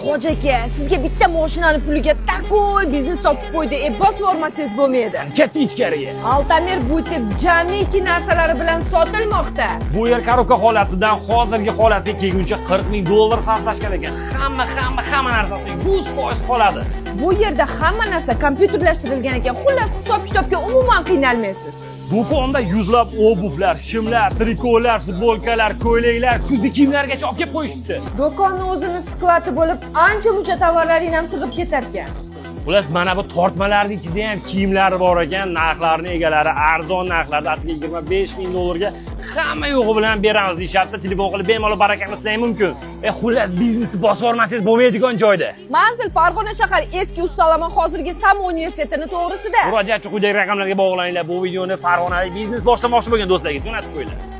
Hoji aka, sizga bitta mashinani puliga такой biznes topib qo'ydi. Bosib yubormasangiz bo'lmaydi. Ketdik ichkariga. Altamir butik jamiki narsalari bilan sotilmoqda. Bu yer коробка holatidan hozirgi holatiga kelguncha 40 ming dollar sarflashgan ekan. Hamma hamma hamma narsasi 100% qoladi. Bu yerda hamma narsa kompyuterlashtirilgan ekan. Xullas, hisob kitobga umuman qiynalmaysiz. Do'konda yuzlab обувь lar, shimlar, trikolar, futbolkalar, ko'ylaklar, kuzgi kiyimlargacha olib kelib qo'yishibdi. Do'konni o'zini склад i bo'lib, ancha muncha tovarlaring ham sig'ib ketar ekan. Xullas, mana bu tortmalarning ichida ham kiyimlari bor ekan, narxlarni egalari arzon narxlarda atigi 25 ming dollarga hamma yo'g'i bilan beramiz deyishyapti. Telefon qilib bemalol baraka qilishlar mumkin. Xullas, biznesni bosib yubormasangiz bo'lmaydigan joyda. Manzil Farg'ona shahar eski Ustalama, hozirgi Samo universitetini to'g'risida. Murojaatchi quyidagi raqamlarga bog'laninglar. Bu videoni farg'onalik biznes boshlamoqchi bo'lgan do'stlarga jo'natib qo'yinglar.